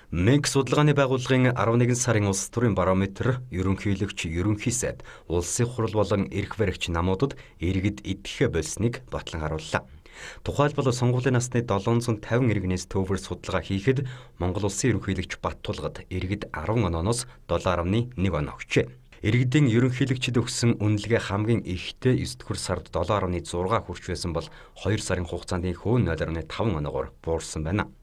Мэнг судалгааны байгууллагын 11 сарын улс төрийн барометр ерөнхийлөгч, ерөнхий сайд, улсын хурал болон эрх баригч намуудад иргэд идэхээ болсныг батлан харууллаа. Тухайлбал сонгуулийн насны 750 иргэнээс төвөр судалгаа хийхэд Монгол улсын ерөнхийлөгч Баттулгад иргэд 10 онооноос 7.1 оноо өгчээ. Иргэдийн ерөнхийлөгчд өгсөн үнэлгээ хамгийн ихтэй 9 дугаар сард 7.6 хүрч байсан бол 2 сарын хугацаанд хөө 0.5 оноогоор буурсан байна.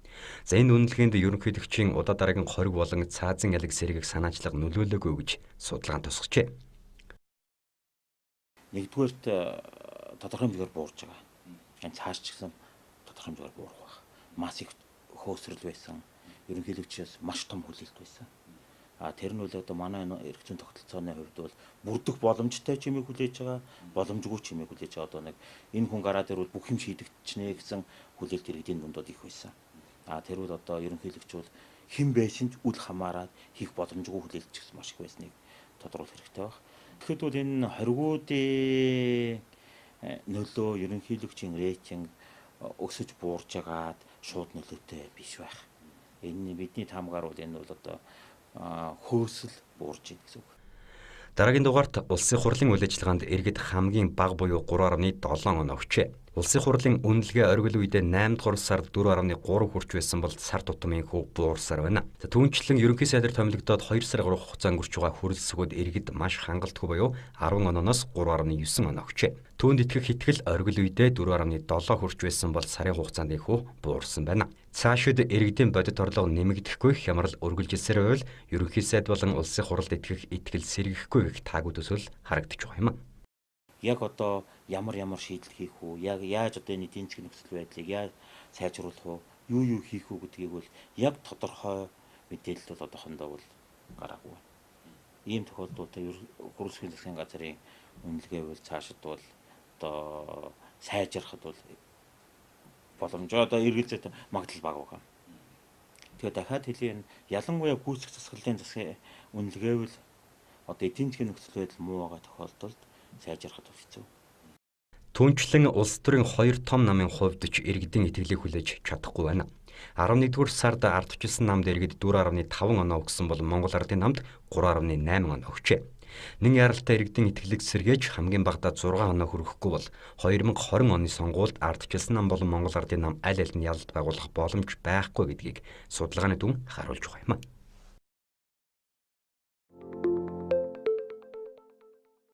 За энэ үнэлгээнд ерөнхийлөгчийн удаа дараагийн хориг болон цаазан ялаг сэргийх санаачлага нөлөөлөөгүй гэж судалгаа тусгажээ. Нэгдүгээрт тодорхой хэмжээгээр буурж байгаа. Энэ цааш ч гэсэн тодорхой хэмжээгээр буурах байх. Мас их хөөсрөл байсан. Ерөнхийлөгчөөс маш том хүлээлт байсан. А тэр нь үл одоо манай эрх зүйн тогтолцооны хувьд бол бүрдэх боломжтой чимээг хүлээж байгаа, боломжгүй чимээг хүлээж байгаа. Одоо нэг энэ хүн гараад ирвэл бүх юм шийдэгдчихнэ гэсэн хүлээлт иргэдийн дунд их байсан. А тэр бол одоо ерөнхийлөгч бол хэн байсан ч үл хамааран хийх боломжгүй хүлээлт ч гэсэн маш их байсныг тодруулах хэрэгтэй байх. Тэгэхэд бол энэ хоригуудын нөлөө ерөнхийлөгчийн рейтинг өсөж буурж байгаад шууд нөлөөтэй биш байх. Энэ бидний таамгаар бол энэ бол одоо хөөсөл буурж байна гэсэн үг. Дараагийн дугаарт улсын хурлын үйл ажиллагаанд иргэд хамгийн бага буюу 3.7 оноо өгчээ. Улсын хурлын үнэлгээ оргил үедээ 8 дугаар сард 4.3 хүрч байсан бол сар тутмын хүү буурсаар байна. За түүнчлэн ерөнхий сайдаар томилогдоод 2 сар гаруй хугацаа өнгөрч байгаа хүрэлсгүүд иргэд маш хангалтгүй буюу 10 онооноос 3.9 оноо өгчээ. Түүнд итгэх итгэл оргил үедээ 4.7 хүрч байсан бол сарын хугацаанд хүү буурсан байна. Цаашид иргэдийн бодит орлого нэмэгдэхгүй хямрал үргэлжилсээр байвал ерөнхий сайд болон улсын хурлд итгэх итгэл сэргэхгүй гэх таагүй төсөөл харагдаж байгаа юм. Яг одоо ямар шийдэл хийх үү, яг яаж одоо энэ эдийн засгийн нөхцөл байдлыг яаж сайжруулах уу, юу хийх үү гэдгийг бол яг тодорхой мэдээлэл бол одоохондоо бол гараагүй. Ийм тохиолдолд хөрөлсгийн засгийн газрын үнэлгээ бол цаашид бол одоо сайжрахад бол боломжтой, одоо эргэлзээ магадлал бага байгаа. Тэгээ дахиад хэлье, ялангуяа гүйцэх засаглалын засгийн үнэлгээ бол одоо эдийн засгийн нөхцөл байдал муу байгаа тохиолдолд сайжрахад бол хэцүү. Түүнчлэн улс төрийн хоёр том намын хувьд ч иргэдийн итгэлийг хүлээж чадахгүй байна. 11-р сард ардчилсан намд иргэд 4.5 оноо өгсөн бол Монгол Ардын намд 3.8 оноо өгчээ. Нэн яралтай иргэдийн итгэлийг сэргээж хамгийн багадаа 6 оноо хүргэхгүй бол 2020 оны сонгуульд ардчилсан нам болон Монгол Ардын нам аль аль нь ялалт байгуулах боломж байхгүй гэдгийг судалгааны дүн харуулж байгаа юм.